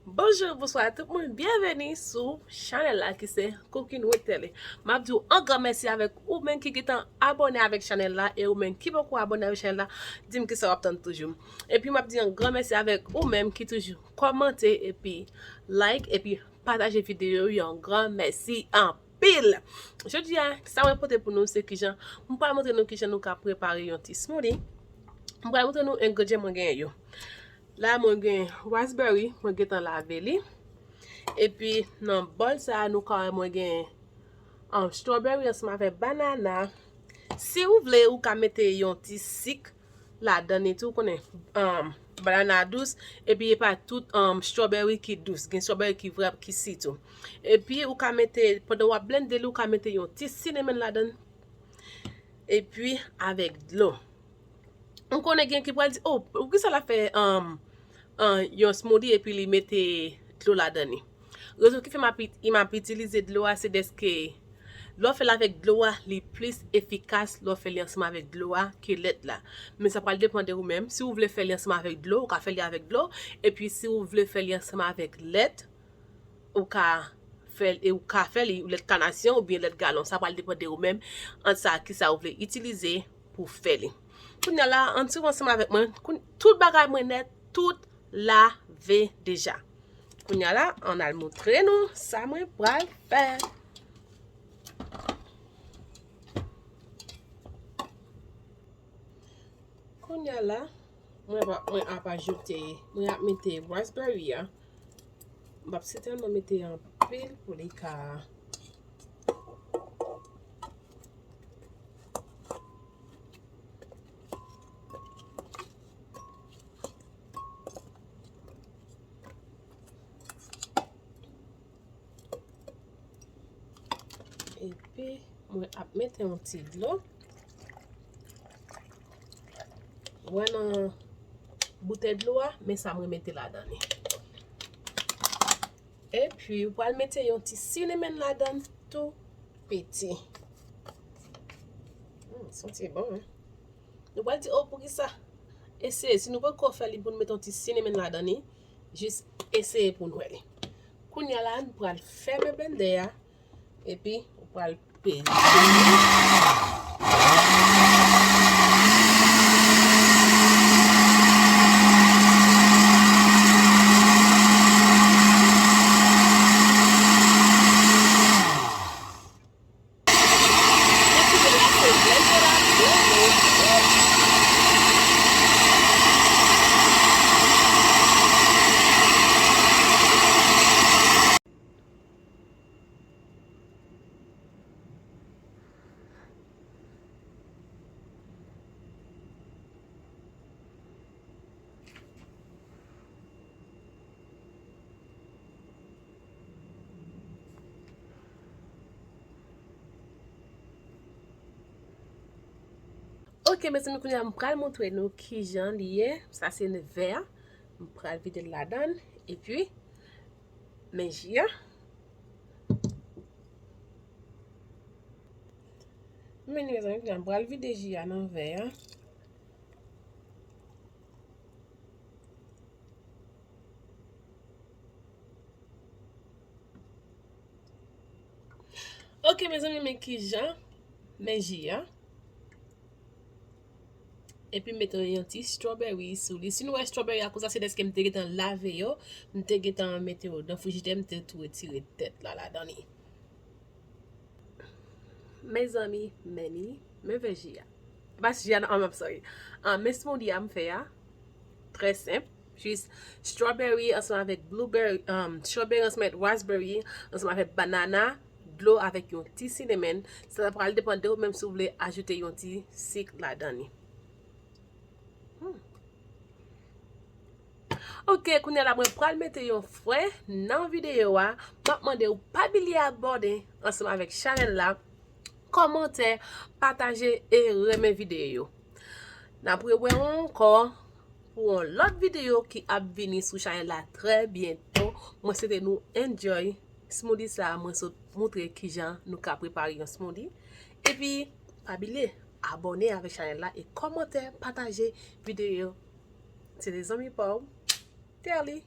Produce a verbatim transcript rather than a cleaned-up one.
Bonjou, bonswa tout moun, byenveni sou chanèl la ki se Cooking with Telly. M ap di w yon gran mèsi avèk ou menm ki gentan abòne avèk chanèl la e ou menm ki poko abòne avèk chanèl la, di m kisa w ap tann toujou. Epi m ap di yon gran mèsi avèk ou menm ki toujou kòmante epi like epi pataje videyo yo, yon gran mèsi anpil. Jodi a, sa mwen pote pou nou se kijan, m pral montre nou kijan nou ka prepare yon ti smoothie. M pral montre nou engredyan mwen genyen yo. La mwen gen raspberry, mwen gentan lave li. Epi nan bòl sa a nou ka wè mwen gen um, strawberry ansanm avèk banana. Si ou vle, ou ka mete yon ti sik ladan li tou, ou konnen um, banana dous, epi e pa tout um, strawberry ki dous, gen strawberry ki vrè ki si tou. Epi ou ka mete, pandan w ap blende li, ou ka mete yon ti cinnamon ladan, epi avèk dlo. M konnen gen ki pral di, oh, poukisa l ap fè um, um, yon smoothie epi li mete dlo ladan li. Rezon ki fè m ap, it- m ap itilize dlo a, se dèske lè w fè l avèk dlo a, li plis efikas lè w fè li ansanm avèk dlo a ke lèt la. Men sa pral depann de ou menm. Si w vle fè li ansanm avèk dlo, ou ka fè li avèk dlo. Epi si w vle fè li ansanm avèk lèt, ou ka fè, e ou ka fè li lèt kanasyon oubyen lèt galon. Sa pral depann de ou menm ant sa, kisa ou vle itilize pou fè li. Kounye a la, ann swiv ansanm avèk mwen. Koun- tout bagay mwen nèt, tout lave deja. Kounye a la, ann al montre nou sa mwen pral fè. Kounye a la, mwen ap, mwen ap ajoute, mwen ap mete raspberry a. M p ap sètènman mete anpil pou li ka. Epi, mwen ap mete yon ti dlo. Ou wè nan boutèy dlo a, men sa mwen mete ladan li. Epi, ou pral mete yon ti cinnamon ladan tou piti. Hmm, santi bon, hein? Nou pral di, oh, poukisa? Eseye, si nou poko fè li pou nou mete yon ti cinnamon ladan li, jis eseye pou n wè li. Kounye a la, nou pral fèmen blendè a, epi ou pral peze li. Ok, mezanmi, kounye a m pral montre nou kijan li ye. Sa se vè a. M pral vide l ladan l. Epi, men ji a. Men, mezanmi, kounye a m pral vide ji a nan vè a. Ok, mezanmi, men kijan, men ji a. Epi mete yon ti strawberry sou li. Si nou wè strawberry a konsa, se dèske m te gentan lave yo, m te gentan mete yo nan frijidè, m te tou retire tèt la ladan li. Mezanmi, men li, men vè ji a. Pa ji a, non, I'm sorry. Ah, men smoothie a m fè a, trè senp. Jis strawberry ansanm avèk blueberry, um, strawberry ansanm avèk raspberry, ansanm avèk banana, dlo avèk yon ti cinnamon. Sa pral depann de ou menm si w vle ajoute yon ti sik ladan li. Hmm. Ok, kounye a la mwen pral mete yon fren nan videyo a. M ap mande w pa bliye abòne ansanm avèk chanèl la, kòmante, pataje e renmen videyo yo. N ap rewè ankò pou yon lòt videyo ki ap vini sou chanèl la trè byento. Mwen swete nou enjoy smoothie sa a, mwen sot montre kijan nou ka prepare yon smoothie. Epi, pa bliye abòne avèk chanèl la e kòmante, pataje videyo yo. Se te zanmi pa w, Telly.